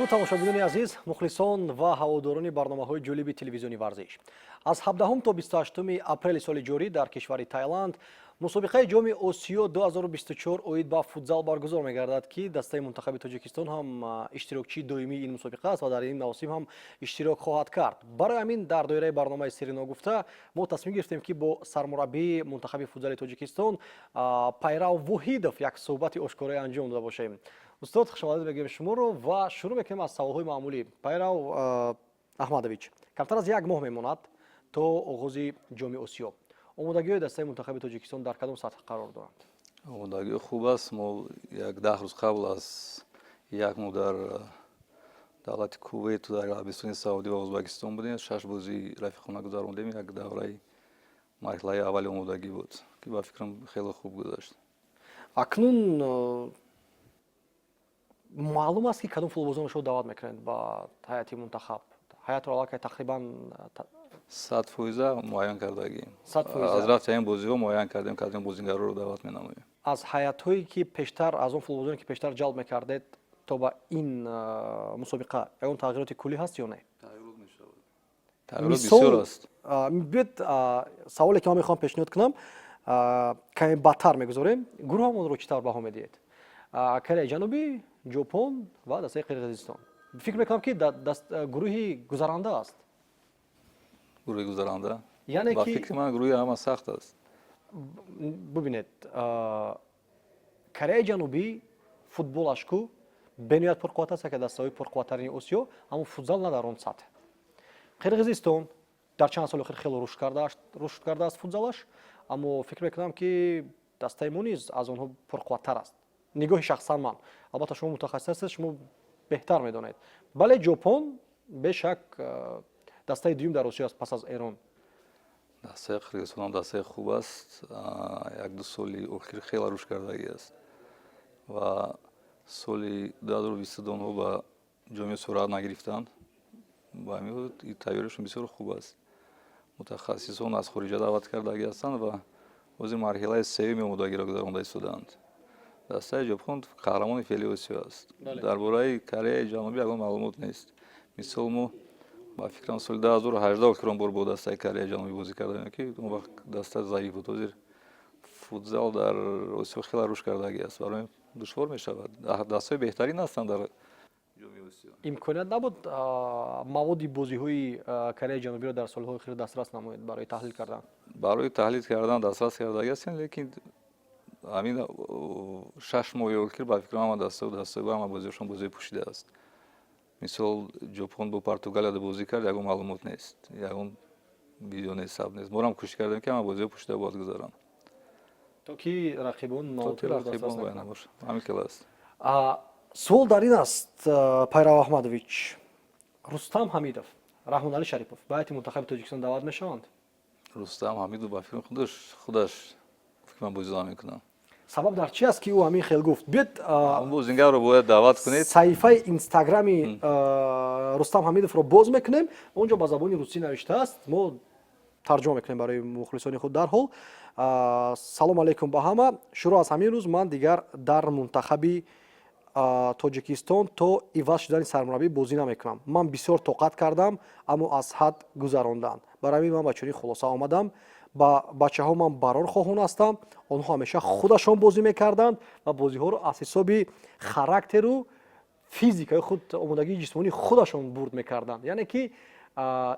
Дуруд, тамошобинони азиз, мухлисон ва ҳаводорони барномаҳои ҷолиби телевизиони варзиш. Аз 17 то 28 апрели соли ҷорӣ дар кишвари Таиланд мусобиқаи Ҷоми Осиё 2024 оид ба футзал баргузор мегардад, ки дастаи мунтахаби Тоҷикистон ҳам иштирокчии доимии ин мусобиқа аст ва дар ин мавсим ҳам иштирок хоҳад кард. Барои ҳамин дар доираи барномаи «Сирри ногуфта» мо тасмим гирифтем, ки бо сармураббии мунтахаби футзали Тоҷикистон Пайрав Воҳидов як суҳбати ошкорое анҷом дода бошем. Устод, хушомадед мегӯем шуморо ва шурӯъ мекунем аз саволҳои маъмулӣ. Пайрав Аҳмадович, камтар аз як моҳ мемонад то оғози Ҷоми Осиё. Омодагиҳои дастаи мунтахаби Тоҷикистон дар кадом сатҳ қарор доранд? Омодагиҳо хуб аст. Мо як 10 рӯз қабл аз як моҳ дар давлати Кувейту дар Арабистони Саудӣ ва Ӯзбекистон будем. Шаш бозии рафиқона гузарондем. Як давраи марҳилаи аввали омодагӣ буд, ки ба фикрам, хеле хуб гузашт. Акнун маълум аст, ки кадом футболбозонро шумо даъват мекунед ба ҳайати мунтахаб? Ҳайатро аллакай тақрибан 100% муайян кардагим. 100%. Аз рафти ҳамин бозиҳо муайян кардем, кадом бозигарро даъват менамоем. Аз ҳайатҳое, ки пештар, аз он футболбозоне, ки пештар ҷалб мекардед, то ба ин мусобиқа ягон тағйироти куллӣ ҳаст ё не? Тағйирот мешавад, тағйирот бисёр аст. Биёед, саволе, ки ман мехоҳам пешниҳод кунам, каме баъдтар мегузорем. Гурӯҳамонро чӣ тавр баҳо медиҳед? Кореяи Ҷанубӣ, Ҷопон ва дастаи Қирғизистон. Фикр мекунам, ки гурӯҳи гузаранда аст. Гурӯҳи гузаранда. Яъне ба ки фикри ман, гурӯҳи ҳама сахт аст. Бубинед, Кореяи Ҷанубӣ футболаш ку бениҳоят пурқувват аст, яке дастаҳои пурқувваттарини Осиё, аммо футзал на дар он сатҳ. Қирғизистон дар чанд соли охир хеле рушд кардааст футзалаш, аммо фикр мекунам, ки дастаи мо низ аз онҳо пурқувваттар аст. Нигоҳи шахсан ман, албатта, шумо мутахассис ҳастед, шумо беҳтар медонед. Бале, Ҷопон бешак дастаи дуюм дар Осиё аст пас аз Эрон. Дастаи Қирғизистонам дастаи хуб аст. Як ду соли охир хеле рушд кардагӣ аст ва соли 2022 онҳо ба Ҷоми сурат нагирифтанд. Ба ҳамин тайёришон бисёр хуб аст. Мутахассисон аз хориҷа даъват кардагӣ ҳастанд ва ҳозир марҳилаи сеюми омодагиро гузаронда истодаанд. Дастаи Ҷопон қаҳрамони феълии Осиё аст. Дар бораи Кореяи Ҷанубӣ ягон маълумот нест. Мисол, мо, ба фикрам, соли 2018 охирон бор бо дастаи Кореяи Ҷанубӣ бозӣ кардем, ки он вақт даста заиф буд. Ҳозир футзал дар Осиё хеле рушд кардагӣ аст, барои душвор мешавад. Дастаҳои беҳтарин ҳастанд дар Ҷоми Осиё. Имконият набуд маводи бозиҳои Кореяи Ҷанубиро дар солҳои охир дастрас намоед барои таҳлил кардан? Барои таҳлил кардан дастрас кардагӣ ҳастем, лекин ҳамин 6 моҳи охир, ба фикрам, ҳама дастаҳо ҳама бозиҳошон бозиҳои пӯшида аст. Мисол, Ҷопон бо Португалия бозӣ кард, ягон маълумот нест, ягон видео нест, сабт нест. Морам кӯшиш кардем, ки ҳама бозиҳо пӯшида бояд гузаранд. То ки рақибон то ки рақибон бояд набошад. Ҳамин хел аст. Суол дар ин аст, Пайрав Аҳмадович: Рустам Ҳамидов, Раҳмоналӣ Шарипов ба ҳайати мунтахаби Тоҷикистон даъват мешаванд? Рустам Ҳамидов, ба фикри худаш, фикр ман, бозӣ намекунам. Сабаб дар чи аст, ки ӯ ҳамин хел гуфт? Биёд, бозингарро бояд даъват кунед. Саҳифаи Инстаграми Рустам Ҳамидовро боз мекунем. Он ҷо ба забони русӣ навиштааст, мо тарҷума мекунем барои мухлисони худ дарҳол. «Салом алейкум ба ҳама. Шурӯъ аз ҳамин рӯз ман дигар дар мунтахаби Тоҷикистон то иваз шудани сармураббӣ бозӣ намекунам. Ман бисёр тоқат кардам, аммо аз ҳад гузаронданд. Барои ҳамин ман ба чунин хулоса омадам. Ба бачаҳо ман барор хоҳон ҳастам. Онҳо ҳамеша худашон бозӣ мекарданд ва бозиҳоро аз ҳисоби характеру физикаи худ, омодагии ҷисмонии худашон бурд мекарданд». Яъне ки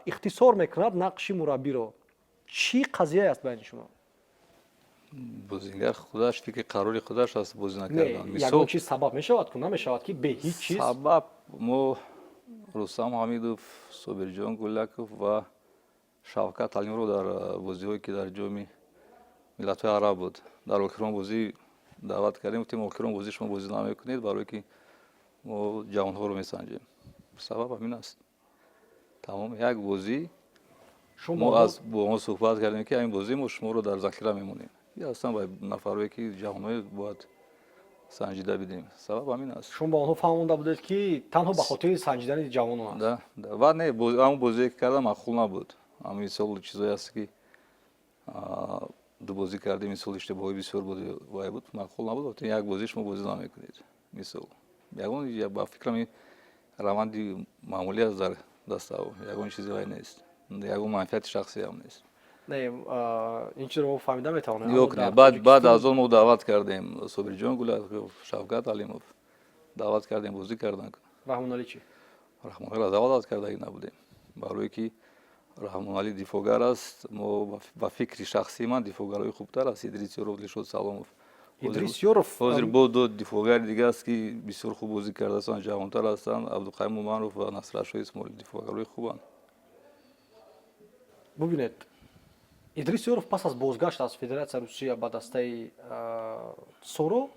ихтисор мекунад нақши мураббиро. Чӣ қазия аст байни шумо? Бозингар худаш фикри қарори худаш аст бозӣ накардан. Ягон чиз сабаб мешавад ку? Намешавад, ки бе ҳеҷ чиз. Сабаб, мо Рустам Ҳамидов, Собирҷон Гуллаков ва Шавкат Алимро дар бозиҳое, ки дар Ҷоми Миллатҳои Араб буд, дар охирон бозӣ даъват кардем. Гуфтем, охирон бозӣ шумо бозӣ намекунед, барое ки мо ҷавонҳоро месанҷем. Сабаб ҳамин аст, тамом. Як бозӣ мо аз бо онҳо суҳбат кардем, ки ҳамин бозӣ мо шуморо дар захира мемонем. Ҳастан ба нафарое, ки ҷавонҳое бояд санҷида бидем. Сабаб ҳамин аст. Шумо ба онҳо фаҳмонда будед, ки танҳо ба хотири санҷидани ҷавонон аст? Ва не, ҳамон бозие, ки кардам, маъқул набуд. Ҳамин мисол, чизое аст, ки ду бозӣ кардем, мисол, иштибоҳои бисёр буд, вай буд, маъқул набуд. Як бозӣ шумо бозӣ намекунед. Мисол, ягон, ба фикрам, Раванди маъмулӣ аст дар дастаҳо, ягон чизи вай нест, ягон манфиати шахсиам нест. Не, ин чизро мо фаҳмида метавонем. Нигоҳ кунед, баъд аз он мо даъват кардем Собирҷон Гулатов, Шавкат Алимов, даъват кардем, бозӣ карданд. Раҳмоналӣ чӣ? Раҳмоналиро даъват кардагӣ набудем, барое ки Раҳмоналӣ дифоъгар аст. Мо, ба фикри шахсии ман, дифоъгарҳои хубтар аст: Идрис Ёров, Дилшод Саломов. Идрис Ёров. Ҳозир бо ду дифоъгари дига аст, ки бисёр хуб бозӣ кардаастанд, ҷавонтар ҳастанд: Абдуқаюм Умаров ва Насратшоҳ Исмоилов, дифоъгарҳои хубанд. Бубинед, Идрис Ёров пас аз бозгашт аз Федератсияи Русия ба дастаи Соро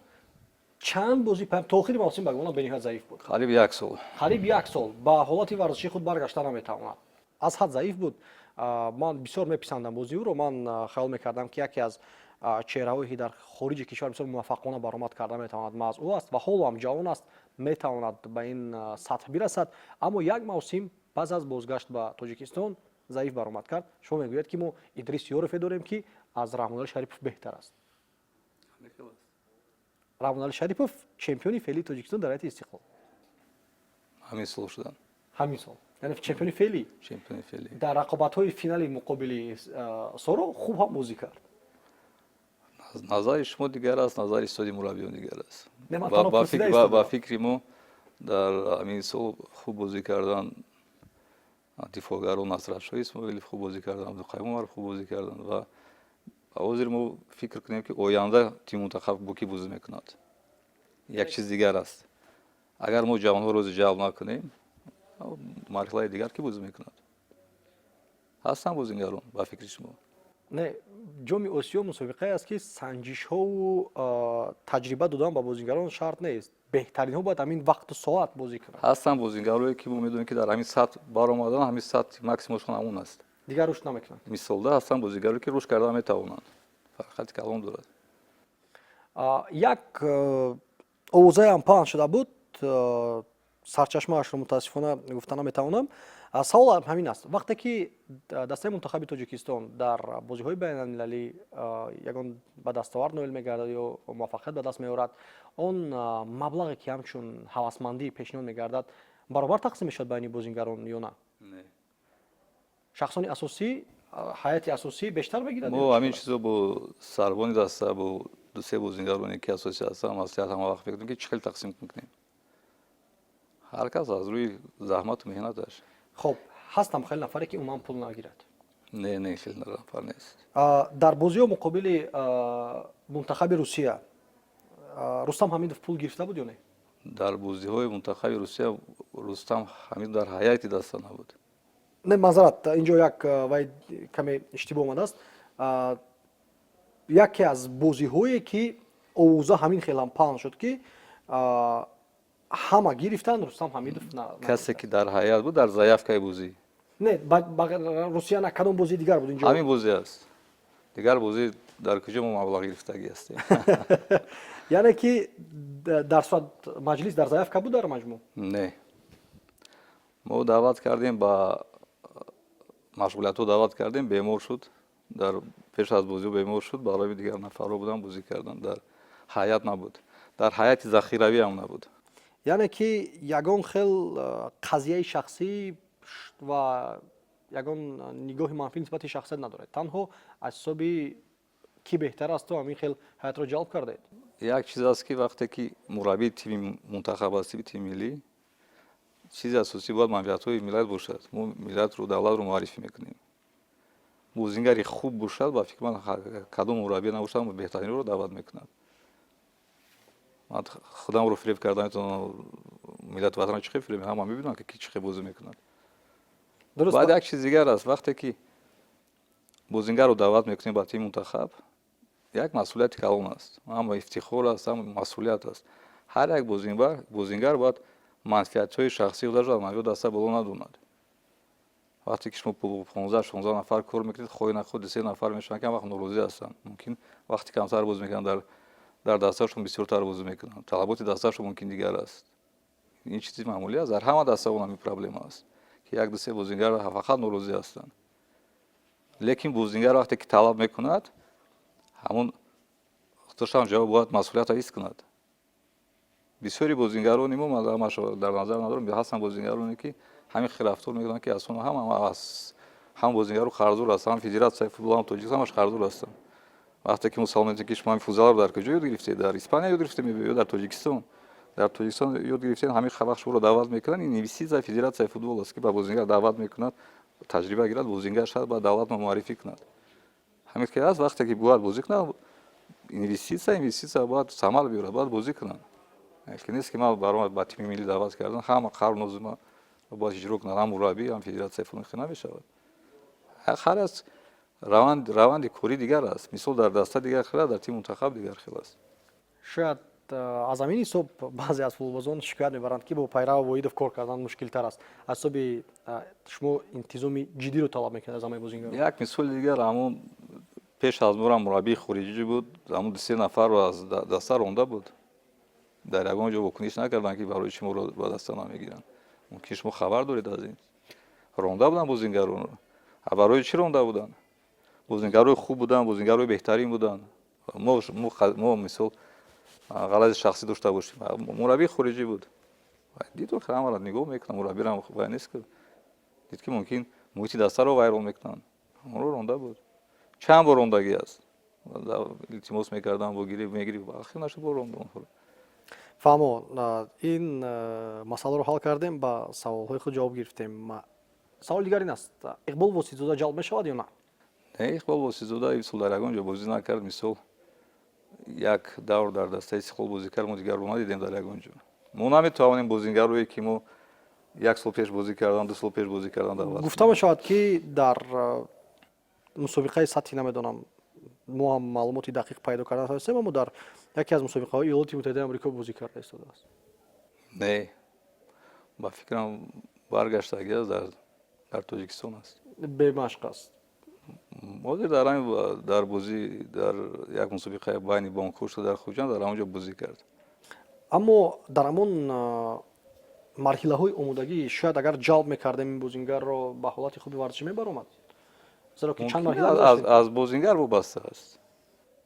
чанд бозӣ то охири мавсим, ба гумонам, бениҳоят заиф буд. Қариб як сол. Қариб як сол ба ҳолати варзишии худ баргашта наметавонад, аз ҳад заиф буд. Ман бисёр меписандам бозии ӯро. Ман хаёл мекардам, ки яке аз чеҳраҳое, ки дар хориҷи кишвар бисёр муваффақона баромад карда метавонад, маҳз ӯ аст ва ҳоло ҳам ҷавон аст, метавонад ба ин сатҳ бирасад. Аммо як мавсим пас аз бозгашт ба Тоҷикистон заиф баромад кард. Шумо мегӯяд, ки мо Идрис Ёрове дорем, ки аз Раҳмоналӣ Шарипов беҳтар аст. Раҳмоналӣ Шарипов чемпиони феълии Тоҷикистон дар ҳайати Истиқлол. Ҳамин сол шуданд. Ҳамин сол, яъне чемпиони феълӣ. Чемпиони феълӣ. Дар рақобатҳои финали муқобили Соро хуб ҳам бозӣ кард. Назари шумо дигар аст, назари истоди мураббиён дигар аст. Не, ман танҳо пурсида ба истодам. фикри мо, дар ҳамин сол хуб бозӣ кардан дифоъгарон: Насратшоҳ Исмоилов хуб бозӣ кардан, Абдуқаюм Умаров хуб бозӣ карданд. Ва ҳозир мо фикр кунем, ки оянда тими мунтахаб бо кӣ бозӣ мекунад, як чиз дигар аст. Агар мо ҷавонҳоро рози ҷалб накунем, марҳилаи дигар кӣ бозӣ мекунад? Ҳастанд бозигарон, ба фикри шумо? Не, Ҷоми Осиё мусобиқае аст, ки санҷишҳову таҷриба додан ба бозигарон шарт нест. Беҳтаринҳо бояд ҳамин вақту соат бозӣ кунанд. Ҳастанд бозигарое, ки мо медонем, ки дар ҳамин сатҳ баромадан, ҳамин сатҳи максимумшон ҳамон аст. Дигар рушд намекунанд. Мисолда, ҳастанд бозигарое, ки рушд карда метавонанд, фарқияти калон дорад. Як овозаам паҳн шуда буд, сарчашмаашро, мутаассифона, гуфта наметавонам. Савол ҳамин аст: вақте ки дастаи мунтахаби Тоҷикистон дар бозиҳои байналмилалӣ ягон ба дастовард ноил мегардад ё муваффақият ба даст меорад, он маблағе, ки ҳамчун ҳавасмандӣ пешниҳод мегардад, баробар тақсим мешавад байни бозингарон ё на? Не. Шахсони асосӣ, ҳайати асосӣ бештар мегирад Мо ё чӣ ҳамин хел аст? чизо бо сарбони даста, бо дусе бозингароне, ки асосӣ ҳастанд, маслиҳат ҳама вақт мекунем, ки чӣ хел тақсим мекунем, ҳар кас аз рӯи заҳмату меҳнаташ. Хоб, ҳастам хеле нафаре, ки умуман пул нагирад? Не, не, хеле нафар нест. Дар бозиҳо муқобили мунтахаби Русия Рустам Ҳамидов пул гирифта буд ё не? Дар бозиҳои мунтахаби Русия Рустам Ҳамидов дар ҳайати даста набуд. Не, маъзарат, инҷо як вай каме иштибоҳ омадааст. Яке аз бозиҳое, ки овоза ҳамин хелам паҳн шуд, ки ҳама гирифтанд, Рустам Ҳамидов Касе, ки дар ҳайат буд, дар заявкаи бозӣ? Не, ба Русия на, кадом бозии дигар буд инҷо? Ҳамин бозӣ аст. Дигар бозӣ дар куҷо мо маблағ гирифтагӣ ҳастем? Яъне ки дар сурат маҷлис дар заявка буд дар маҷмӯъ? Не, мо даъват кардем, ба машғулиятҳо даъват кардем, бемор шуд, дар пеш аз бозиҳо бемор шуд. Барои дигар нафарҳо буданд, бозӣ карданд. Дар ҳайат набуд, дар ҳайати захиравӣ ҳам набуд. Яъне ки ягон хел қазияи шахсӣ ва ягон нигоҳи манфӣ нисбати шахсият надоред, танҳо аз ҳисоби кӣ беҳтар асту ҳамин хел ҳайатро ҷалб кардаед? Як чиз аст, ки вақте ки мураббии тими мунтахаб ҳастӣ, тими миллӣ, чизи асосӣ бояд манфиатҳои миллат бошад. Мо миллатро, давлатро муаррифӣ мекунем. Бозингари хуб бошад, ба фикри ман, кадом мураббӣ набошад, беҳтаринро даъват мекунад. Ман худамро фиреб карда метавонам, миллату ватанро чӣ хел фиреб? Ҳама мебинанд, ки чӣ хел бозӣ мекунад. Баъд як чиз дигар аст: вақте ки бозингарро даъват мекунем ба тими мунтахаб, як масъулияти калон аст, ҳама ифтихор аст, ҳама масъулият аст. Ҳар як бозингар бояд манфиатҳои шахсии худашро аз манфиати даста боло надонад. Вақте ки шумо 15-16 нафар кор мекунед, хоҳӣ нахоҳ, дусе нафар мешаванд, ки ҳам вақт норозӣ ҳастанд. Мумкин, вақти камтар бозӣ мекунанд, дар дастаашон бисёртар бозӣ мекунанд, талаботи дастаашон мумкин дигар аст. Ин чизи маъмулӣ аст, дар ҳама дастаҳо ҳамин проблема аст, ки як, дусе бозингар фақат норозӣ ҳастанд. Лекин бозингар вақте ки талаб мекунад, ҳамон худашам ҷавоб бояд масъулиятро ҳис кунад. Бисёри бозингарони мо, ман ҳамаашро дар назар надорам, ҳастанд бозингароне, ки ҳамин хел рафтор мекунанд, ки аз он ҳам аз ҳам бозингару қарздор ҳастанд, ҳам Федератсияи футбол, ҳам Тоҷикистон, ҳамаш қарздор ҳастанд. Вақте ки мо савол медиҳем, ки шумо ҳамин футзалро дар куҷо ёд гирифтед, дар Испания ёд гирифтем ё дар Тоҷикистон? Дар Тоҷикистон ёд гирифтем, ҳамин вақт шуморо даъват мекунанд. Ин инвеститсияи Федератсияи футбол аст, ки ба бозингар даъват мекунад, таҷриба гирад, бозингар шавад, ба давлат муаррифӣ кунад. Ҳамин ки аст, вақте ки бояд бозӣ кунад, инвеститсия бояд самар биёрад, бояд бозӣ кунанд. Ки нест, ки ман барои ба тими миллӣ даъват кардан, ҳама қарор нозима бояд иҷро кунад, ҳам мураббӣ, ҳам федератсияи футбол, намешавад. Ҳар аз раванди корӣ дигар аст. Мисол, дар даста дигар хел, дар тими мунтахаб дигар хел аст. Шояд аз ҳамин ҳисоб баъзе аз футболбозон шикоят мебаранд, ки бо Пайрав Воҳидов кор кардан мушкилтар аст, аз ҳисоби шумо интизоми ҷиддиро талаб мекунед аз ҳамаи бозингарон. Як мисоли дигар: ҳамун пеш аз морам мураббии хориҷӣ буд, ҳамун дусе нафарро аз даста ронда буд. Дар ягон ҷо вокуниш накарданд, ки барои чӣ моро ба даста намегиранд. Мумкин шумо хабар доред аз ин. Ронда буданд бозингаронро. А барои чӣ ронда буданд? Бозингарои хуб буданд, бозингарои беҳтарин буданд. Мо мисол ғалати шахсӣ дошта бошем, мураббии хориҷӣ буд, дид, ҳамаро нигоҳ мекунад, мураббирам вай нест, ки дид, ки мумкин муҳити дастаро вайрон мекунанд, онро ронда буд. Чанд бор рондагӣ аст, илтимос мекардам, бо гириф мегириф, ахир нашуд, бо ронд онҳоро. Фаҳмо, ин масъаларо ҳал кардем, ба саволҳои худ ҷавоб гирифтем. Саволи дигар ин аст: Иқбол Воситзода ҷалб мешавад ё на? Не, Иқбол Воситзода имсол дар ягон ҷо бозӣ накард. Мисол, як давр дар дастаи Истиқлол бозӣ кард, мо дигарро надидем дар ягон ҷо. Мо наметавонем бозингарое, ки мо як сол пеш бозӣ кардан, 2 сол пеш бозӣ кардан, даъват. Гуфта мешавад, ки дар мусобиқаи сатҳи, намедонам, мо ҳам маълумоти дақиқ пайдо карда натавонистем, аммо дар яке аз мусобиқаҳои Иёлоти Муттаҳидаи Амрико бозӣ карда истодааст. Не, ба фикрам, баргаштагӣ аст, дар Тоҷикистон аст. Бемашқ аст. Ҳозир дар ҳамин дар бозӣ, дар як мусобиқаи байни бонкҳо шуда дар Хуҷанд, дар ҳамон ҷо бозӣ кард. Аммо дар ҳамон марҳилаҳои омодагӣ шояд агар ҷалб мекардем, ин бозингарро ба ҳолати хуби варзишӣ мебаромад, зеро ки чанд марҳила аз бозингар вобаста аст.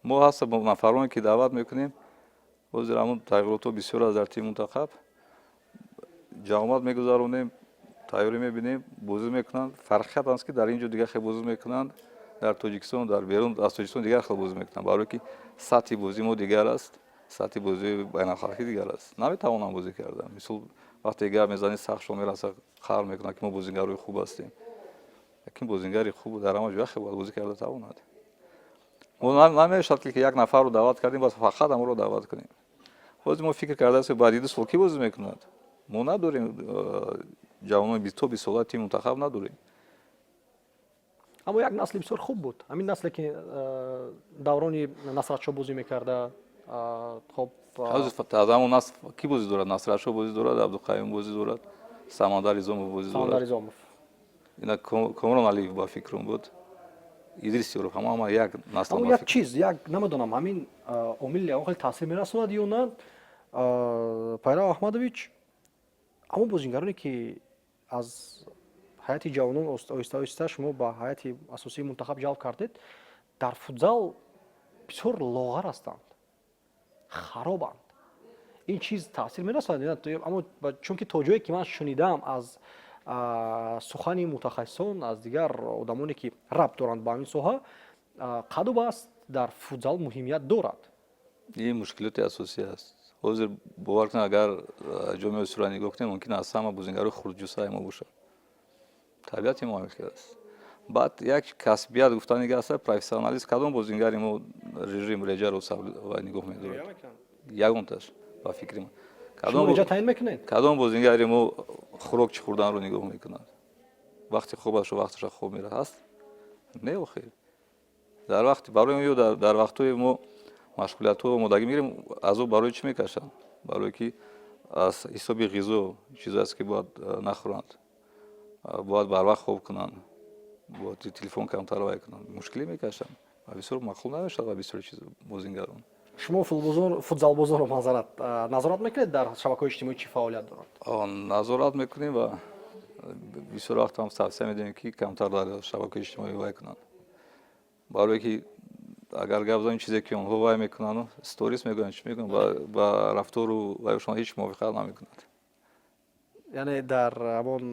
Мо ҳаста нафароне, ки даъват мекунем. Ҳозир ҳамон тағйиротҳо бисёр аст дар тими мунтахаб. Ҷамоат мегузаронем, тайёрӣ мебинем, бозӣ мекунанд. Фарқият аст, ки дар ин ҷо дигар хел бозӣ мекунанд, дар Тоҷикистон, дар берун аз Тоҷикистон дигар хел бозӣ мекунанд, барое ки сатҳи бозии мо дигар аст, сатҳи бозии байналхалқӣ дигар аст. Наметавонам бозӣ кардан. Мисол, вақте гап мезанӣ, сахтшон мераса, қаҳр мекунанд, ки мо бозингарои хуб ҳастем. Лекин бозингари хуб дар ҳама ҷо хел бояд бозӣ карда тавонад. Мо намешавад, ки як нафарро даъват кардем, бояд фақат ҳамонро даъват кунем. Ҳозир мо фикр кардаастем, баъди 2 сол кӣ бозӣ мекунад? Мо надорем ҷавонони то 20 сола, тими мунтахаб надорем. Аммо як насли бисёр хуб буд, ҳамин насле, ки даврони Насратшо бозӣ мекарда, хоб. Аз ҳамон насл кӣ бозӣ дорад? Насратшо бозӣ дорад, Абдуқаюм бозӣ дорад, Самандар Изомов бозӣ дорад. Изомов. Ина Комрон Алиев, ба фикрам, буд, Идрис Ёров, ҳама як насл. Аммо як чиз, як намедонам, ҳамин омил ягон хеле таъсир мерасонад ё на, Пайрав Аҳмадович, ҳамон бозингароне, ки аз ҳайати ҷавонон оҳиста оҳиста шумо ба ҳайати асосии мунтахаб ҷалб кардед, дар футзал бисёр лоғар ҳастанд, харобанд. Ин чиз таъсир мерасонад? Аммо чунки то ҷое ки ман шунидам аз сухани мутахассисон, аз дигар одамоне, ки рабт доранд ба ҳамин соҳа, қаду баст дар футзал муҳимият дорад. Ин мушкилоти асосӣ аст. Ҳозир, бовар кунед, агар Ҷоми Осиёро нигоҳ кунем, мумкин аз ҳама бозингарои хурдҷуссаи мо бошад. Табиати мо ҳамин хел аст. Баъд як касбият гуфтан дига аст, профессионалист. Кадом бозингари мо режим, реҷаро нигоҳ медорад? Ягонташ, ба фикри ман. Реҷа таъин мекунед? Кадом бозингари мо хӯрок чӣ хӯрданро нигоҳ мекунад, вақти хобашу вақташа хоб мера ҳаст? Не, охир дар вақти барои ё дар вақтҳои мо машғулиятҳо омодагӣ мегирем, азоб барои чӣ мекашанд? Барое ки аз ҳисоби ғизо, чизе аст, ки бояд нахӯранд, бояд барвақт хоб кунанд, бояд телефон камтар вай кунанд, мушкилӣ мекашанд ва бисёр маъқул намешавад ва бисёр чиз бозингарон. Шумо футзалбозонро манзарат назорат мекунед, дар шабакаҳои иҷтимоӣ чӣ фаъолият доранд? Назорат мекунем ва бисёр вақт ҳам тавсия медиҳем, ки камтар дар шабакаи иҷтимоӣ вай кунанд, барое ки Агар гап занем, чизе ки онҳо вай мекунанд, сторис мегӯянд, чӣ мекунанд, ба рафтору вайшон ҳеҷ мувофиқат намекунад. Яъне дар ҳамон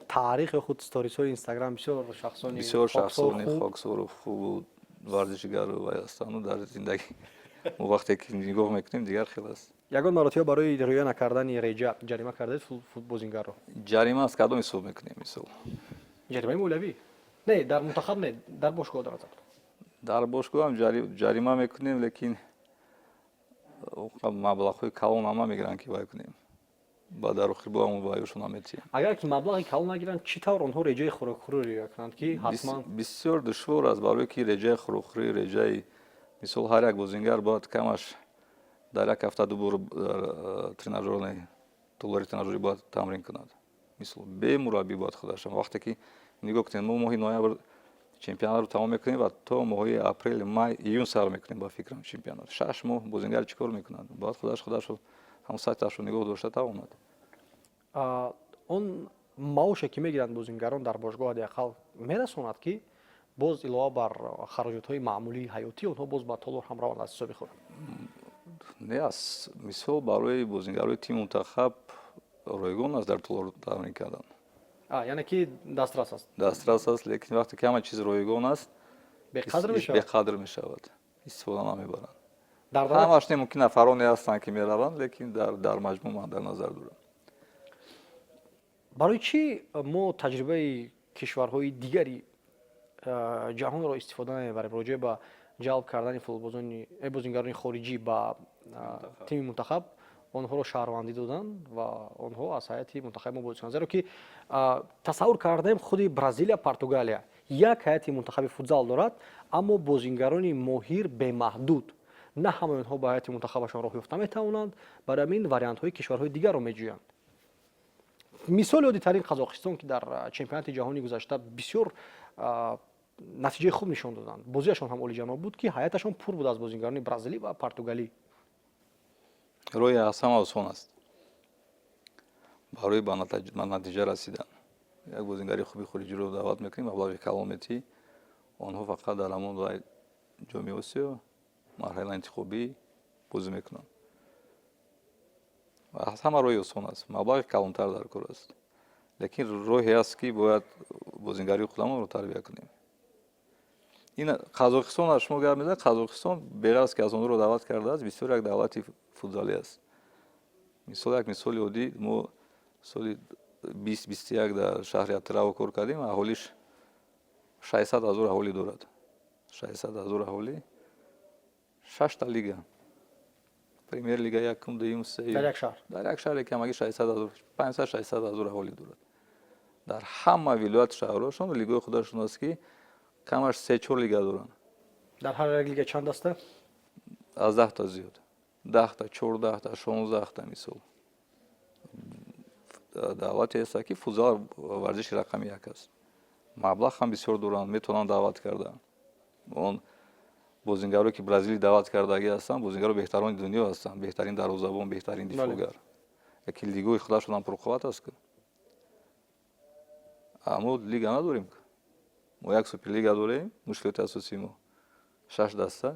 таърихи худ, сторисҳои Инстаграм, бисёр шахсони бисёр шахсони хоксору хубу варзишгару вай ҳастанду дар зиндагӣ мо вақте ки нигоҳ мекунем, дигар хел аст. Ягон маротиба барои риоя накардани реҷа ҷарима кардаед бозингарро? Ҷарима аз кадом ҳисоб мекунем, мисол? Ҷаримаи молиявӣ. Не, дар мунтахаб не, дар бошгоҳ дар назар. Дар бошгоҳам ҷарима мекунем, лекин маблағҳои калон ҳам намегиранд, ки вай кунем, ба дар охир бо ҳамон вайошон наметиҳем. Агар ки маблағи калон нагиранд, чӣ тавр онҳо реҷаи хӯрокхӯрӣ риоя кунанд, ки ҳатман? Бисёр душвор аст, барое ки реҷаи хӯрокхӯрӣ, реҷаи, мисол, ҳар як бозингар бояд камаш дар як ҳафта ду бор дар тренажёрный, толори тренажёрӣ бояд тамрин кунад, мисол, бе мураббӣ бояд худашам. Вақте ки нигоҳ кунед, мо моҳи ноябр чемпионатро тамом мекунем ва то моҳи апрел, май, июн сар мекунем, ба фикрам, чемпионат. 6 моҳ бозингар чӣ кор мекунад? Бояд худаш худашро, ҳамон сатҳашро нигоҳ дошта тавонад. Он маоше, ки мегиранд бозингарон дар бошгоҳ, ҳадди ақал мерасонад, ки боз илова бар хароҷотҳои маъмулии ҳаётӣ онҳо боз ба толор ҳам раванд аз ҳисоби худ? Не, аз мисол, барои бозингарои тими мунтахаб ройгон аст дар толор тамрин кардан. Яъне ки дастрас аст. Дастрас аст, лекин вақте ки ҳама чиз ройгон аст, беқадр мешавад. Беқадр мешавад, истифода намебаранд. Ҳамаш не, мумкин нафароне ҳастанд, ки мераванд, лекин дар маҷмӯъ ман дар назар дорам. Барои чӣ мо таҷрибаи кишварҳои дигари ҷаҳонро истифода намебарем роҷеъ ба ҷалб кардани футболбозони бозингарони хориҷӣ ба тими мунтахаб, онҳоро шаҳрвандӣ додан ва онҳо аз ҳайати мунтахаби мо бозӣ кунанд? Зеро ки тасаввур кардем, худи Бразилия, Португалия як ҳайати мунтахаби футзал дорад, аммо бозингарони моҳир бемаҳдуд. На ҳамаи онҳо ба ҳайати мунтахабашон роҳ ёфта метавонанд, барои ҳамин вариантҳои кишварҳои дигарро меҷӯянд. Мисоли оддитарин Қазоқистон, ки дар чемпионати ҷаҳони гузашта бисёр натиҷаи хуб нишон доданд, бозиашон ҳам олиҷаноб буд, ки ҳайаташон пур буд аз бозингарони бразилӣ ва португалӣ. Роҳи аз ҳама осон аст барои ба натиҷа расидан: як бозингари хуби хориҷиро даъват мекунем, маблағи калон метиҳӣ, онҳо фақат дар ҳамон Ҷоми Осиё, марҳилаи интихобӣ бозӣ мекунанд. Аз ҳама роҳи осон аст, маблағи калонтар дар кор аст, лекин роҳе аст, ки бояд бозингарии худамонро тарбия кунем. Ин Қазоқистон аз шумо гап мезанад. Қазоқистон, беғараз ки аз онҳоро даъват кардааст, бисёр як давлати футзалӣ аст. Мисол, як мисоли оддӣ: мо соли 2021 дар шаҳри Атырау кор кардем. Аҳолиш 600 000 аҳолӣ дорад, 600 000 аҳолӣ, шашта лига: премьер лига, якум, дуюм, сеюм. Дар як шаҳр? Дар як шаҳре, ки ҳамагӣ 600 000, 500-600 ҳазор аҳолӣ дорад. Дар ҳама вилоят, шаҳрҳошон лигаҳои худашон аст, ки камаш се чор лига доранд. Дар ҳар як лига чанд даста? Аз 10 та зиёд: 10 та, 14 та, 16 та. Мисол, давлате ҳаста, ки футзал варзиши рақами як аст, маблағ ҳам бисёр доранд, метавонанд даъват карда. Он бозингаро, ки Бразилӣ даъват кардагӣ ҳастанд, бозингаро беҳтарони дунё ҳастанд, беҳтарин дарвозабон, беҳтарин дифоъгар, яки лигаҳои худашон пурқувват аст. Мо лига надорем, мо як суперлига дорем. Мушкилоти асосии мо шаш даста,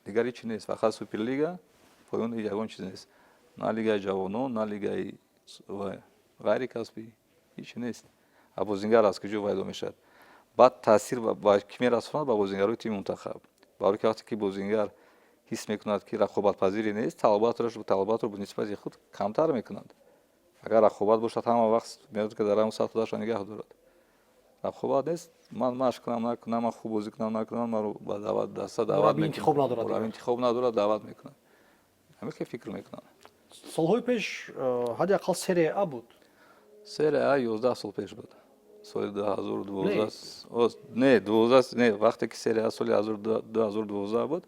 дигар ҳечи нест, фақат суперлига, поён ягон чиз нест, на лигаи ҷавонон, на лигаи ғайри касбӣ, ҳечи нест. А бозингар аз куҷо пайдо мешавад? Баъд таъсир ба кӣ мерасонад? Ба бозингарои тими мунтахаб, барои ки вақте ки бозингар ҳис мекунад, ки рақобатпазире нест, талаботро нисбати худ камтар мекунад. Агар рақобат бошад, ҳама вақт меояд, ки дар ҳамон сатҳ худашро нигаҳ дорад. Рақобат нест, ман машқ кунам, накунам, ман хуб бозӣ кунам, накунам, маро ба даъват даста даъват интихоб надорад. Мураббӣ интихоб надорад, даъват мекунад, ҳамин хел фикр мекунанд. Солҳои пеш ҳадди ақал Серия А буд. Серия А 11 сол пеш буд, соли 2012. Не, 12 не, вақте ки Серия А соли 2012 буд,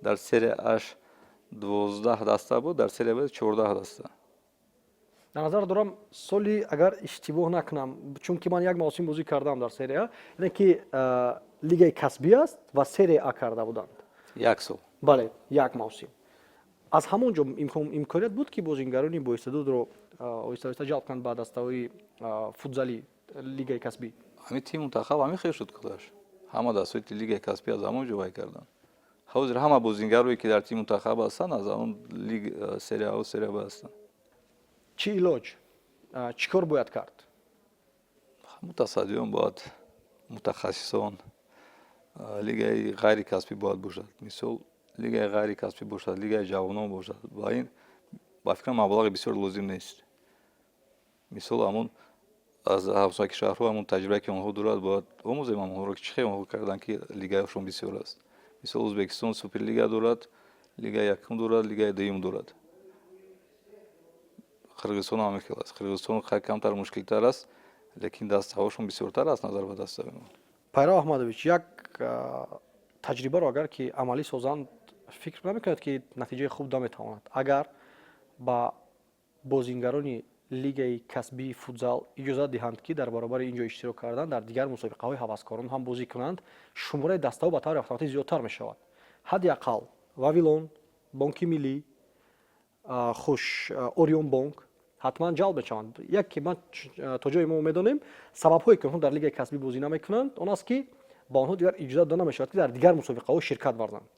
дар Серия Аш 12 даста буд, дар Серия Б 14 даста. Дар назар дорам, соли, агар иштибоҳ накунам, чунки ман як мавсим бозӣ кардам дар Серия А, яъне ки лигаи касбӣ аст ва Серия А карда буданд. Як сол. Бале, як мавсим. Аз ҳамон ҷо имконият буд, ки бозингарони боистеъдодро оҳиста оҳиста ҷалб кунанд ба дастаҳои футзалӣ, лигаи касбӣ. Ҳамин тим мунтахаб ҳамин хел шуд худаш. Ҳама дастаҳои лигаи касбӣ аз ҳамон ҷо вай карданд. Ҳозир ҳама бозингарое, ки дар тими мунтахаб ҳастанд, аз он лиг Серия А, Серия Б ҳастанд. Чӣ илоҷ, чӣ кор бояд кард? Мутасаддиён бояд, мутахассисон, лигаи ғайрикасбӣ бояд бошад. Мисол, лигаи ғайрикасбӣ бошад, лигаи ҷавонон бошад. Ба ин, ба фикрам, маблағи бисёр лозим нест. Мисол, ҳамон аз ҳамсоя кишварҳо, ҳамон таҷрибае, ки онҳо дорад, бояд омӯзем онҳоро, ки чӣ хел онҳо карданд, ки лигаашон бисёр аст. Мисол, Ӯзбекистон Суперлига дорад, лигаи якум дорад, лигаи дуюм дорад. Қирғизистон ҳам ҳамин хел аст. Қирғизистон камтар мушкилтар аст, лекин дастаҳошон бисёртар аст назар ба дастаи мо. Пайрав Аҳмадович, як таҷрибаро агар ки амалӣ созанд, фикр намекунед, ки натиҷаи хуб да метавонад, агар ба бозингарони лигаи касбии футзал иҷозат диҳанд, ки дар баробари ин ҷо иштирок кардан дар дигар мусобиқаҳои ҳаваскорон ҳам бозӣ кунанд? Шумораи дастаҳо ба таври автоматӣ зиёдтар мешавад. Ҳадди ақал Вавилон, Бонки Миллӣ, хуш, Орион Бонк ҳатман ҷалб мешаванд. Яке ман то ҷое мо медонем, сабабҳое, ки онҳо дар лигаи касбӣ бозӣ намекунанд, он аст, ки ба онҳо дигар иҷозат дода намешавад, ки дар дигар мусобиқаҳо ширкат варзанд.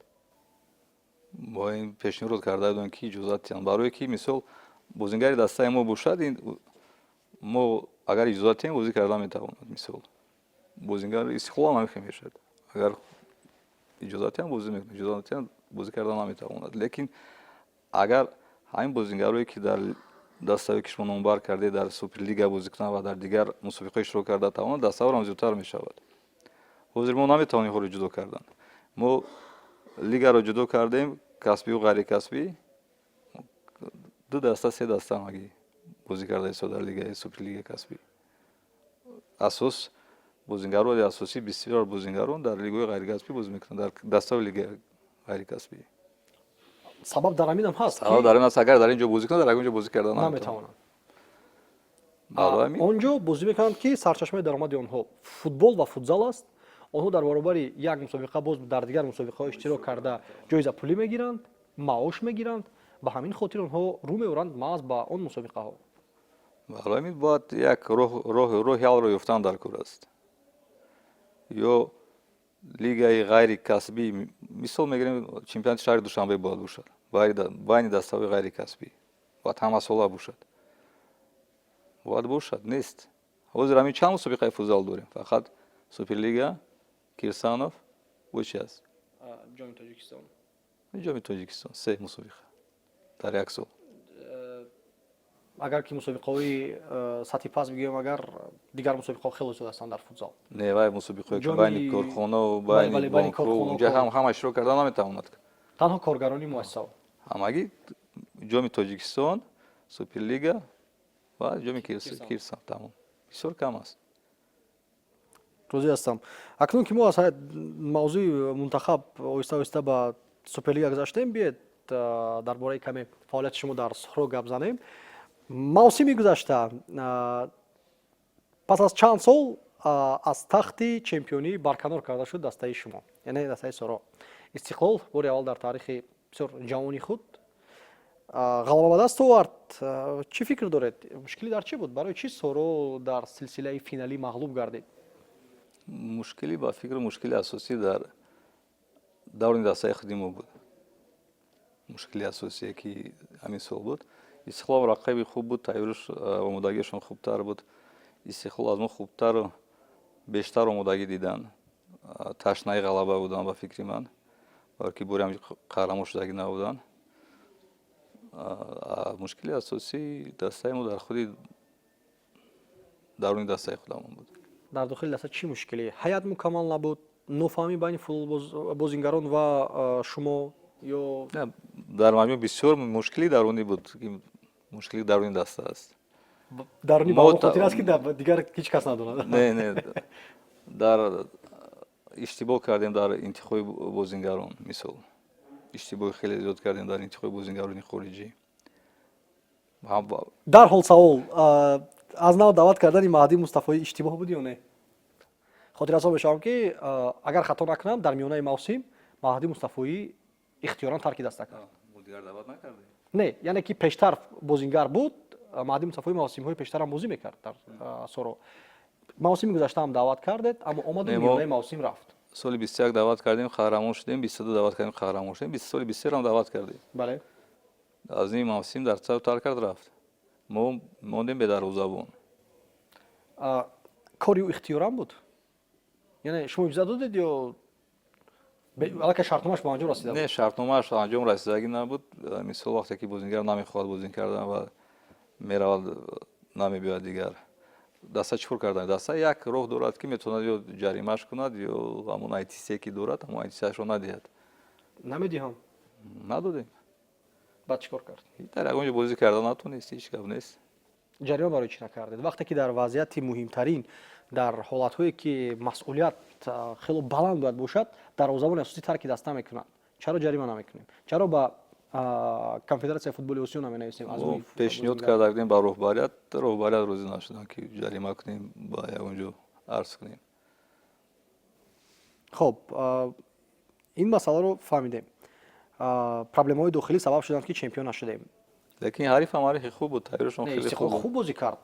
Бо ин пешниҳод карда будем, ки иҷозат диҳанд, барое ки, мисол, бозингари дастаи мо бошад, ин мо агар иҷозат диҳем, бозӣ карда метавонад. Мисол, бозингар Истиқлол ҳам ҳамин мешавад: агар иҷозат диҳанд, бозӣ мекунад, иҷозат диҳанд, бозӣ карда наметавонад. Лекин агар ҳамин бозингарое, ки дар дастае, ки шумо номбар кардед, дар Суперлига бозӣ кунанд ва дар дигар мусобиқаҳо иштирок карда тавонанд, дастаҳоро зиёдтар мешавад. Ҳозир мо наметавонем инҳоро ҷудо кардан. Мо лигаро ҷудо кардем, касбию ғайрикасбӣ, ду даста, се даста ҳамагӣ бозӣ карда исто дар лигаи Суперлигаи касбӣ. Асос бозингарони асосӣ, бисёр бозингарон дар лигаҳои ғайрикасбӣ бозӣ мекунанд, дар дастаҳои лигаи ғайрикасбӣ. Сабаб дар ҳаминам ҳаст. Сабаб дар ин аст, агар дар ин ҷо бозӣ кунад, дар ягон ҷо бозӣ карда наметавонанд. Он ҷо бозӣ мекунанд, ки сарчашмаи даромади онҳо футбол ва футзал аст. Онҳо дар баробари як мусобиқа боз дар дигар мусобиқаҳо иштирок карда, ҷоиза пулӣ мегиранд, маош мегиранд. Ба ҳамин хотир онҳо рӯ меоранд маҳз ба он мусобиқаҳо. Барои ҳамин бояд як роҳи ҳалро ёфтан дар кор аст. Ё лигаи ғайрикасбӣ, мисол мегирем, чемпионати шаҳри Душанбе бояд бошад байни дастаҳои ғайрикасбӣ, бояд ҳамасола бошад, бояд бошад. Нест. Ҳозир ҳамин чанд мусобиқаи футзал дорем? Фақат Суперлига, Кирсанов, бо чи аст? Ҷоми Тоҷикистон. Ҷоми Тоҷикистон, се мусобиқа дар як сол. Агар ки мусобиқаҳои сатҳи паст бигӯем, агар дигар мусобиқаҳо хеле зиёд ҳастанд дар футзал. Не, вай мусобиқаҳое, ки байни корхонау байни бонкҳо, унҷа ҳама иштирок карда наметавонад. Танҳо коргарони муассисаҳо. Ҳамагӣ Ҷоми Тоҷикистон, Суперлига ва ҷоми Кирсан, тамом. Бисёр кам аст. Розӣ ҳастам. Акнун ки мо аз мавзӯи мунтахаб оҳиста оҳиста ба Суперлига гузаштем, биед, дар бораи каме фаъолияти шумо дар Соро гап занем. Мавсими гузашта пас аз чанд сол аз тахти чемпионӣ барканор карда шуд дастаи шумо, яъне дастаи Соро. Истиқлол бори аввал дар таърихи бисёр ҷавони худ ғалаба ба даст овард. Чӣ фикр доред, мушкилӣ дар чӣ буд? Барои чӣ Соро дар силсилаи финалӣ мағлуб гардид? Мушкилӣ, ба фикр, мушкили асосӣ дар даври дастаи худи мо буд. Мушкили асосие, ки ҳамин сол буд, Истиқлол рақиби хуб буд, тайёриш, омодагиашон хубтар буд. Истиқлол аз мо хубтару бештар омодагӣ дидан, ташнаи ғалаба буданд, ба фикри ман, барои ки бори ҳам қаҳрамон шудагӣ набуданд. Мушкили асосии дастаи мо дар худи даруни дастаи худамон буд. Дар дохили даста чӣ мушкиле? Ҳайат мукаммал набуд, нофаҳмӣ байни футболбозингарон ва шумо ё? Дар маҷмӯъ бисёр мушкили дарунӣ буд, мушкили даруни даста аст. Дарунӣ ба хотир аст, ки дигар ҳеҷ кас надонад. Не, дар иштибоҳ кардем дар интихоби бозингарон. Мисол, иштибоҳи хеле зиёд кардем дар интихоби бозингарони хориҷӣ. Дарҳол савол: аз нав даъват кардани Маҳдӣ Мустафоӣ иштибоҳ буд ё не? Хотиррасон мешавам, ки, агар хато накунам, дар миёнаи мавсим Маҳдӣ Мустафоӣ ихтиёран тарки даста кард. Не, яъне ки пештар бозингар буд Маҳдӣ Мустафоӣ, мавсимҳои пештарам бозӣ мекард дар Соро. Мавсими гузаштаам даъват кардед, аммо омаду миёнаи мавсим рафт. Соли 21 даъват кардем, қаҳрамон шудем, 22 даъват кардем, қаҳрамон шудем, соли 23 даъват кардем. Аз ними мавсим дар тарк кард, рафт. Мо мондем бедарвозабон. Кори ӯ ихтиёран буд, яъне шумо иҷоза додед ё аллакай шартномааш ба анҷом расида? Не, шартномааш анҷом расидагӣ набуд. Мисол, вақте ки бозингар намехоҳад бозин кардан ва меравад, намебиёяд дигар, даста чӣ кор кардан? Даста як роҳ дорад, ки метавонад ё ҷаримаш кунад, ё ҳамон ITC ки дорад, ҳамон ITC-ашро надиҳад. Намедиҳам. Надодем. Баъд чӣ кор кард? Дар ягон ҷо бозӣ карда натонист, ҳеҷ гап нест. Ҷарима барои чӣ накардед, вақте ки дар вазъияти муҳимтарин, дар ҳолатҳое ки масъулият хело баланд бояд бошад, дарвозабони асосӣ тарки даста мекунанд? Чаро ҷарима намекунем? Чаро ба Конфедератсияи футболи Осиё наменависем? Аз Пешниҳод карда будем ба роҳбарият, роҳбарият розӣ нашуданд, ки ҷарима кунем, ба ягон ҷо арз кунем. Хоб, ин масъаларо фаҳмидем. Проблемаҳои дохилӣ сабаб шуданд, ки чемпион нашудем. Лекин ҳариф ҳам ҳарифи хуб буд, тайёрашон хеле Истиқлол хуб бозӣ кард,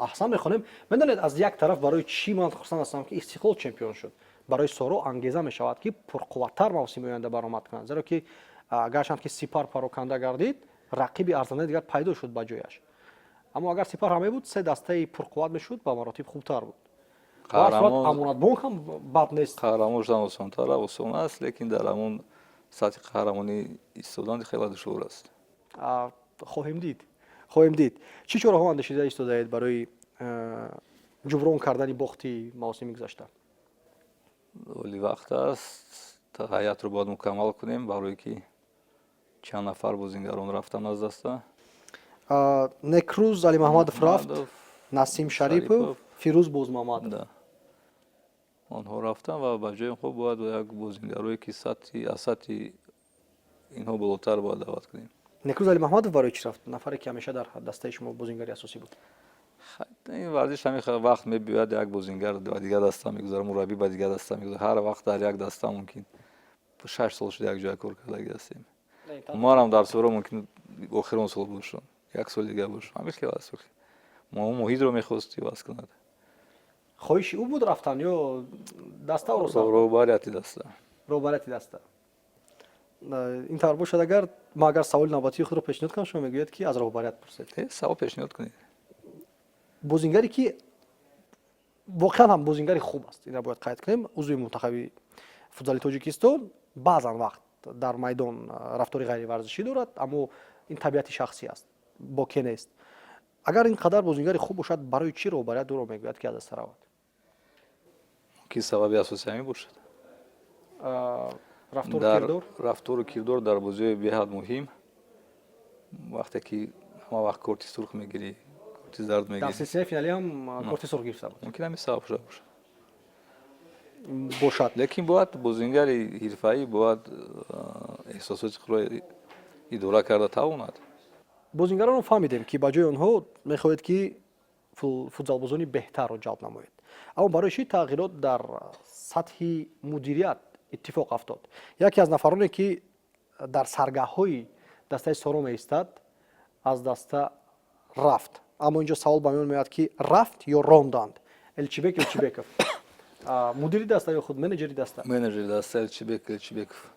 аҳсан мехонем. Медонед, аз як тараф барои чӣ ман хурсанд ҳастам, ки Истиқлол чемпион шуд? Барои Соро ангеза мешавад, ки пурқувваттар мавсими оянда баромад кунад, зеро ки гарчанд ки Сипар пароканда гардид, рақиби арзандаи дигар пайдо шуд ба ҷояш. Аммо агар Сипар ҳам мебуд, се дастаи пурқувват мешуд, ба маротиб хубтар буд. Амонатбонк ҳам бад нест. Қаҳрамон шудан осонтар, осон аст, лекин дар ҳамон сатҳи қаҳрамонӣ истодан хеле душвор аст. Хоҳем дид, хоҳем дид. Чӣ чораҳо андешида истодаед барои ҷуброн кардани бохти мавсими гузашта? Оли вақт аст, ҳайатро бояд мукаммал кунем, барое ки чанд нафар бозингарон рафтан аз даста. Некрӯз Алимаҳмадов рафт, Насим Шарипов, Фирӯз Бозмамадов. Онҳо рафтан ва ба ҷои онҳо бояд як бозингарое, ки аз сатҳи инҳо болотар, бояд даъват кунем. Некрӯз Алимаҳмадов барои чӣ рафт, нафаре ки ҳамеша дар дастаи шумо бозингари асосӣ буд? Ин варзиш ҳамин вақт мебиёяд, як бозингар ба дигар даста мегузарад, мураббӣ ба дигар даста мегузарад. Ҳар вақт дар як даста мумкин, 6 сол шуда якҷоя кор кардагӣ ҳастем. Манам дар Соро мумкин охирон сол бошам, як соли дигар бошам. Ҳамин хел аст. Мо муҳитро мехост иваз кунад. Хоҳиши ӯ буд рафтан ё даста? Роҳбарияти даста. Роҳбарияти даста. Ин тавр бошад, агар ма агар саволи навбатии худро пешниҳод кунам, шумо мегӯед, ки аз роҳбарият пурсед. Савол пешниҳод кунед. Бозингаре ки воқеан ҳам бозингари хуб аст, инро бояд қайд кунем, узви мунтахаби футзали Тоҷикистон, баъзан вақт дар майдон рафтори ғайриварзишӣ дорад, аммо ин табиати шахсӣ аст, боке нест. Агар ин қадар бозингари хуб бошад, барои чӣ роҳбарият ӯро мегӯяд, ки аз даста равад? Ки сабаби асоси ҳамин бошад. Рафтору кирдор. Рафтору кирдор дар бозиҳои беҳад муҳим, вақте ки ҳама вақт корти сурх мегирӣ, корти зард мегирӣ. Дар силсилаи финалӣ ҳам корти сурх гирифта буд. Мумкин ҳамин сабаб шуда бошад. Бошад. Лекин бояд бозингари ҳирфаӣ бояд эҳсосоти худро идора карда тавонад. Бозингаронро фаҳмидем, ки ба ҷои онҳо мехоҳед, ки футзалбозони беҳтарро ҷалб намоед. Аммо барои чӣ тағйирот дар сатҳи мудирият иттифоқ афтод? Яке аз нафароне, ки дар саргаҳҳои дастаи Соро меистад, аз даста рафт. Аммо инҷо савол ба миён меояд, ки рафт ё ронданд? Элчибек Элчибеков, мудири даста ё худ менеҷери даста? Менеҷери даста Элчибек Элчибеков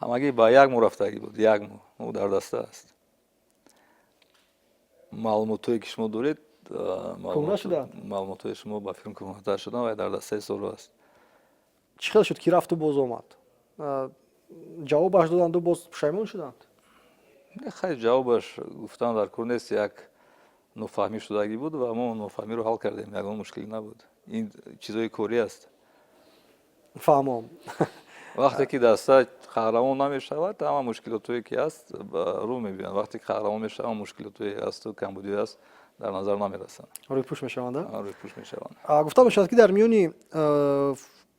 ҳамагӣ ба як моҳ рафтагӣ буд, як моҳ ӯ дар даста аст. Маълумотҳое, ки шумо доред, Кӯҳна шуданд? Маълумотҳои шумо ба филм кӯҳнатар шуданд ва дар дастаи Соро аст. Чӣ хел шуд, ки рафту боз омад? Ҷавобаш доданду боз пушаймон шуданд? Хай, ҷавобаш гуфтан дар кор нест. Як нофаҳмӣ шудагӣ буд ва мо нофаҳмиро ҳал кардем, ягон мушкилӣ набуд. Ин чизҳои корӣ аст. Фаҳмом. Вақте ки даста қаҳрамон намешавад, ҳама мушкилотҳое, ки ҳаст, рӯ мебиёянд. Вақте ки қаҳрамон мешавад, ҳама мушкилотҳое ҳасту камбудиҳое аст, дар назар намерасанд. Рӯйпӯш мешаванд. Рӯйпӯш мешаванд. Гуфта мешавад, ки дар миёни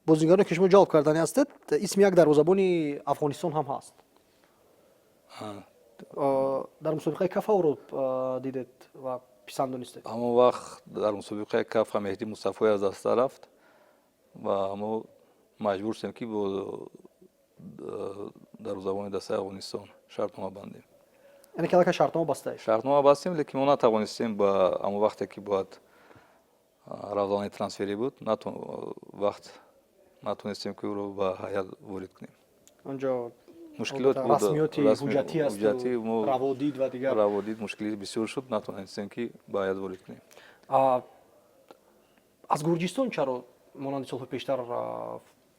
бозингароне, ки шумо ҷалб кардани ҳастед, исми як дарвозабони Афғонистон ҳам ҳаст. Дар мусобиқаи КАФА ӯро дидед ва писанд донистед? Ҳамон вақт дар мусобиқаи КАФА Меҳдӣ Мустафои аз даста рафт ва мо маҷбур шудем, ки бо дарвозабони дастаи Афғонистон шартнома бандем. Яъне ки аллакай шартнома бастаед? Шартнома бастем, лекин мо натавонистем ба ҳамон вақте, ки бояд равзани трансферӣ буд, вақт Натонистем, ки ӯро ба ҳайат ворид кунем. Онҷо мушкилот буд. Расмиёти ҳуҷҷатӣ асту раводид ва дигар. Раводид мушкили бисёр шуд, натонистем, ки ба ҳайат ворид кунем. Аз Гурҷистон чаро монанди солҳои пештар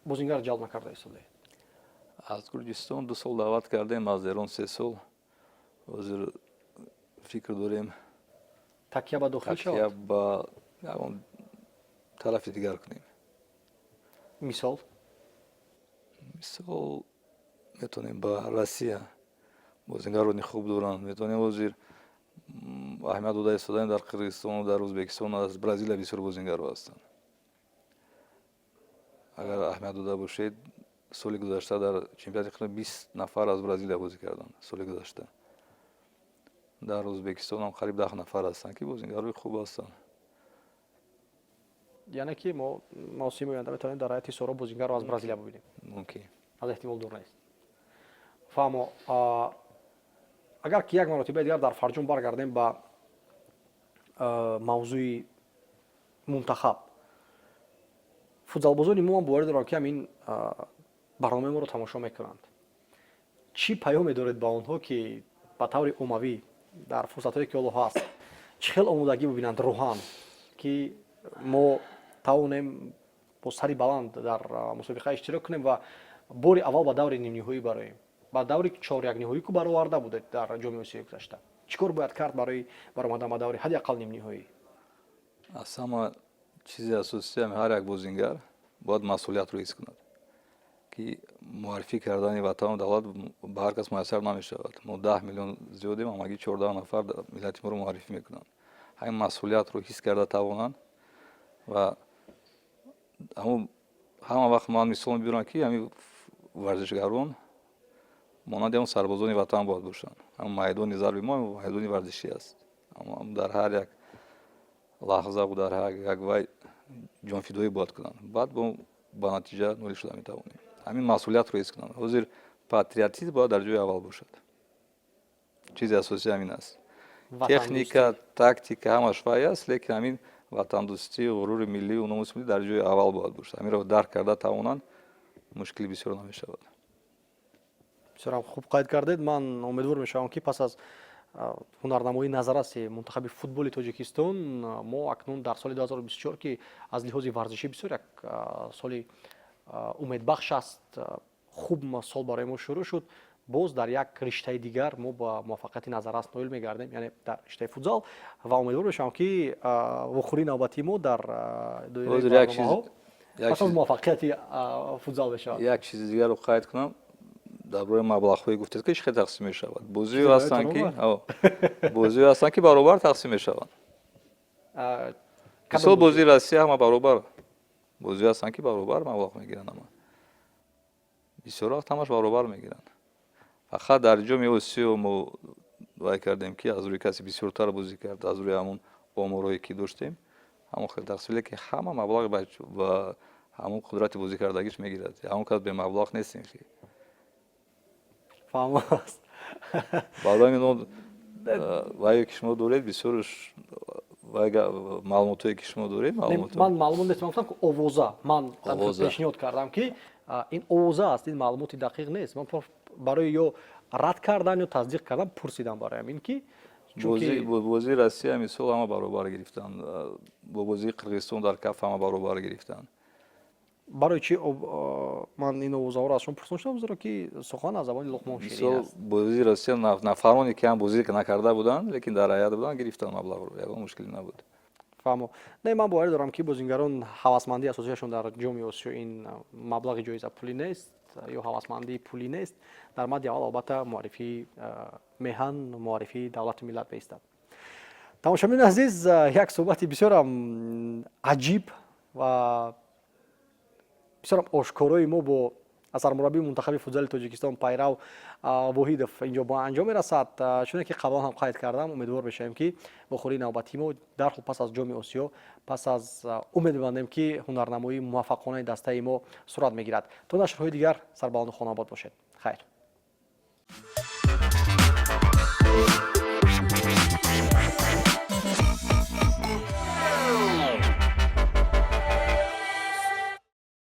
бозингар ҷалб накарда истодаед? Аз Гурҷистон 2 сол даъват кардем, аз Эрон 3 сол. Ҳозир фикр дорем. Такя ба дохил такя шавад? Ба ягон тарафи дигар кунем. Мисол? Мисол, метавонем ба Россия, бозингарони хуб доранд. Метавонем, ҳозир аҳамият дода истодаем, дар Қирғизистону дар Ӯзбекистон, аз Бразилия бисёр бозингаро ҳастанд. Агар аҳамият дода бошед, соли гузашта дар чемпионати Қирғиз 20 нафар аз Бразилия бозӣ карданд. Соли гузашта дар Ӯзбекистонам қариб 10 нафар ҳастанд, ки бозингарои хуб ҳастанд. Яъне ки мо мавсими оянда метавонем дар ҳайати соро бозингарро аз Бразилия бибинем? Мумкин. Аз эҳтимол дур нест. Фаҳмо. Агар ки як маротибаи дигар дар фарҷом баргардем ба мавзӯи мунтахаб, футзалбозони мо, ман боварӣ дорам, ки ҳамин барномаи моро тамошо мекунанд. Чӣ паёме доред ба онҳо, ки ба таври оммавӣ дар фурсатҳое, ки ҳоло ҳаст, чӣ хел омодагӣ бибинанд рӯҳан, ки мо тавонем бо сари баланд дар мусобиқа иштирок кунем ва бори аввал ба даври нимниҳоӣ бароем? Ба даври чорякниҳоӣ ку бароварда будед дар Ҷоми Осиёи гузашта. Чӣ кор бояд кард барои баромадан ба даври ҳадди ақал нимниҳоӣ? Аз ҳама чизи асосӣ, ҳар як бозингар бояд масъулиятро ҳис кунад, ки муаррифӣ кардани ватану давлат ба ҳар кас муяссар намешавад. Мо 10 миллион зиёдем, ҳамагӣ 14 нафар миллати моро муаррифӣ мекунанд. Ҳамин масъулиятро ҳис карда тавонанд ва ҳама вақт ман мисол мебирам, ки ҳамин варзишгарон монанди ҳамон сарбозони ватан бояд бошанд. Ҳамн майдони зарби мо майдони варзишӣ аст. Дар ҳар як лаҳзаву дар ҳар як вай ҷонфидоӣ бояд кунанд, баъд ба натиҷа ноил шуда метавонем. Ҳамин масъулиятро ҳис кунанд. Ҳозир патриотизм бояд дар ҷои аввал бошад. Чизи асосӣ ҳамин аст. Техника, тактика, ҳамаш вай аст, лекин ҳамин ватандӯстӣ, ғурури миллию номуси миллӣ дар ҷои аввал бояд бошад. Ҳаминро дарк карда тавонанд, мушкили бисёр намешавад. Бисёрам хуб қайд кардед. Ман умедвор мешавам, ки пас аз ҳунарнамоии назарраси мунтахаби футболи Тоҷикистон мо акнун дар соли 2024, ки аз лиҳози варзишӣ бисёр як соли умедбахш аст, хуб сол барои мо шурӯъ шуд, боз дар як риштаи дигар мо ба муваффақияти назаррас ноил мегардем, яъне дар риштаи футзал. Ва умедвор мешавам, ки вохӯрии навбатии мо дар доираи барномаҳо пас аз муваффақияти футзал мешавад. Як чизи дигарро қайд кунам дар бораи маблағҳое гуфтед, ки чӣ хел тақсим мешавад. Бозиҳое ҳастанд, ки баробар тақсим мешаванд. Мисол, бозии Россия ҳама баробар. Бозиҳое ҳастанд, ки баробар маблағ мегиранд. Ҳама бисёр вақт ҳамаш баробар мегиранд. Фақат дар Ҷоми Осиё мо вай кардем, ки аз рӯи касе бисёртар бозӣ кард, аз рӯи ҳамон оморҳое, ки доштем, ҳамон хел тақсим. Лекин ҳама маблағ ба ҳамон қудрати бозӣ кардагиш мегирад. Ҳамон кас бемаблағ нестем. Фаҳмост. Барои ҳамин он вае, ки шумо доред, бисёр маълумотое, ки шумо доред. Ман маълумот нест, ман гуфтам, ки овоза. Ман пешниҳод кардам, ки ин овоза аст, ин маълумоти дақиқ нест. Ман барои ё рад кардан, ё тасдиқ кардан пурсидам, барои ҳамин ки Бозии Россия, мисол, ҳама баробар гирифтанд. Бо бозии Қирғизистон дар КАФ ҳама баробар гирифтанд. Барои чи ман ин овозаҳоро аз шумо пурсон шудам? Зеро ки сухан аз забони Луқмон ширин аст. Бозии Россия нафароне, ки ҳам бозӣ накарда буданд, лекин дар ҳайат буданд, гирифтанд маблағро, ягон мушкиле набуд. Фаҳмо. Не, ман боварӣ дорам, ки бозингарон ҳавасмандии асосияшон дар Ҷоми Осиё ин маблағи ҷоизапулӣ нест ё ҳавасмандии пулӣ нест. Дар мадди аввал, албатта, муаррифии меҳан, муаррифии давлату миллат меистад. Тамошобинони азиз, як суҳбати бисёрам аҷиб ва бисёрам ошкорои мо бо сармураббии мунтахаби футзали Тоҷикистон Пайрав Воҳидов инҷо ба анҷом мерасад. Чуне ки қаблан ҳам қайд кардам, умедвор мешавем, ки вохӯрии навбатии мо дарҳол пас аз Ҷоми Осиё, пас аз умед мебандем, ки ҳунарнамоии муваффақонаи дастаи мо сурат мегирад. То нашрҳои дигар сарбаланду хонаобод бошед. Хайр.